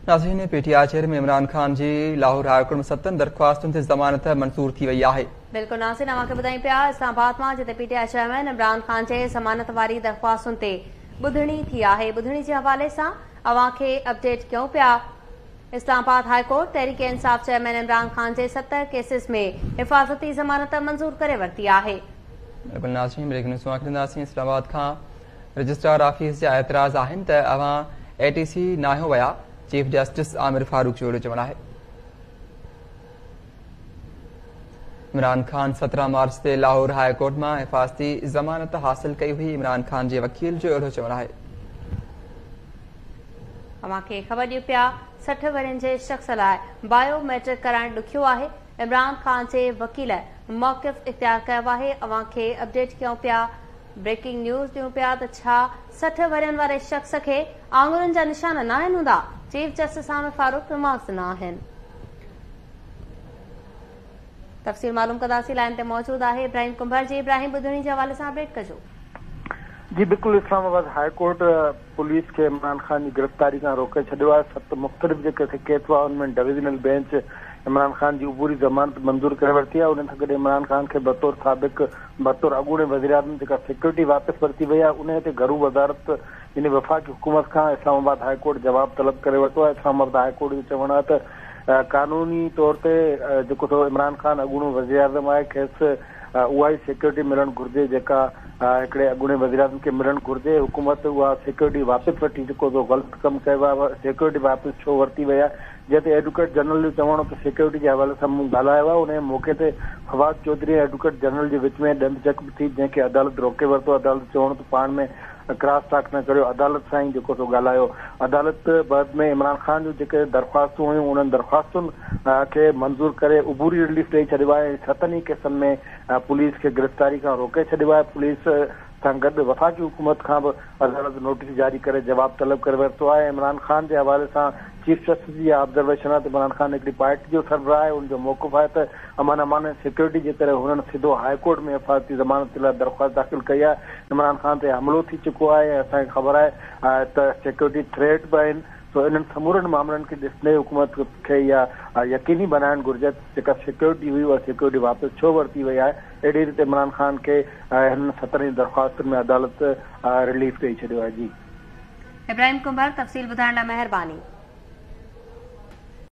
ناظرين، P T I chairman Imran Khan جي Lahore high court ۾ ستن درخواستن تي ضمانت منظور ٿي وئي آهي. بلڪل ناظرين، اوهان کي ٻڌايون پيا اسلام آباد مان جتي P T I chairman Imran Khan جي ضمانت واري درخواستن تي ٻڌڻي ٿي آهي. ٻڌڻي جي حوالي سان اوهان کي اپڊيٽ ڪيون پيا. اسلام آباد high court Tehreek Insaf chairman Imran Khan جي 7 ڪيسز ۾ حفاظتي ضمانت منظور ڪري ورتي آهي. بلڪل ناظرين، بريڪنگ نيوز اوهان کي ڏينداسين اسلام آباد کان. رجسٽرار آفيس جا اعتراض آهن ته اوهان اي ٽي سي ناهيو ويا، چيف جسٽس عامر فاروق جو اهڙو چوڻ آهي. عمران خان 17 مارچ تي لاهور هاء ڪورٽ مان حفاظتي ضمانت حاصل ڪئي هئي، عمران خان جي وڪيل جو اهڙو چوڻ آهي. اوهان کي خبر ڏيون پيا 60 ورهين جي شخص لاء بايو ميٽرڪ ڪرائڻ ڏکيو آهي، عمران خان جي وڪيل موقف اختيار ڪيو آهي، اوهان کي اپڊيٽ ڪيون پيا. بريڪنگ نيوز ڏيون پيا ته ڇا 60 ورهين واري شخص کي آڱرين جا نشان ناهن هوندا؟ Chief justice Amir Farooq remarks ڏنا آهن. تفصيل معلوم ڪنداسين، لائين تي موجود آهي ابراهيم ڪنڀر جي. ابراهيم، ٻڌڻي جي حوالي سان اپڊيٽ ڪجو. جي بلڪل، اسلام آباد هاء ڪورٽ پوليس کي عمران خان جي گرفتاري کان روڪي ڇڏيو آهي، 7 مختلف جيڪي ڪيس هئا ان ۾ ڊويزنل بينچ عمران خان جي عبوري ضمانت منظور ڪري ورتي آهي، ان سان گڏ عمران خان کي بطور سابق بطور اڳوڻي وزيراعظم جيڪا سيڪيورٽي واپس ورتي وئي آهي انهي تي گهرو وزارت يعني وفاقي حڪومت کان اسلام آباد هاء ڪورٽ جواب طلب ڪري ورتو آهي، اسلام آباد هاء ڪورٽ جو چوڻ آهي ته قانوني طور تي جيڪو سو عمران خان اڳوڻو وزيراعظم آهي کيس اها ئي سيڪيورٽي ملڻ گهرجي جيڪا هڪڙي اڳوڻي وزيراعظم کي ملڻ گهرجي، حڪومت اها سيڪيورٽي واپس وٺي جيڪو سو غلط ڪم ڪيو آهي، سيڪيورٽي واپس ڇو ورتي وئي آهي، جنهن تي ايڊوڪيٽ جنرل جو چوڻ هو ته سيڪيورٽي جي حوالي سان مون ڳالهايو آهي، انهيء موقعي تي فواد چوڌري ۽ ايڊوڪيٽ جنرل جي وچ ۾ ڏند چڪ به ٿي، جنهن کي عدالت روڪي ورتو، عدالت جو چوڻ هو ته پاڻ ۾ ڪراس ٽاڪ نه ڪريو، عدالت سان ئي جيڪو سو ڳالهايو. عدالت بعد ۾ عمران خان جون جيڪي درخواستون هيون انهن درخواستن کي منظور ڪري عبوري رليف ڏئي ڇڏيو آهي ۽ ستن ئي ڪيسن ۾ پوليس کي گرفتاري کان روڪي ڇڏيو آهي، پوليس سان گڏ وفاقي حڪومت کان به عدالت نوٽيس جاري ڪري جواب طلب ڪري ورتو آهي. عمران خان جي حوالي سان چيف جسٽس جي اها آبزرويشن آهي ته عمران خان هڪڙي پارٽي جو سربراهه آهي، ان جو موقف آهي ته امن امان ۽ سيڪيورٽي جي ڪري هنن سڌو هاء ڪورٽ ۾ حفاظتي ضمانت لاء درخواست داخل ڪئي آهي، عمران خان تي حملو ٿي چڪو آهي ۽ اسان کي خبر آهي ته سيڪيورٽي ٿريٽ به آهن، سو انهن سمورن معاملن کي ڏسندي حڪومت کي اها يقيني بنائڻ گهرجي ته جيڪا سيڪيورٽي هئي اها سيڪيورٽي واپس ڇو ورتي وئي آهي، اهڙي ريت عمران خان کي هنن 17 ئي درخواستن ۾ عدالت رليف ڏئي ڇڏيو آهي. جي. ابراهيم ڪنڀر تفصيل ٻڌائڻ لاء مهرباني.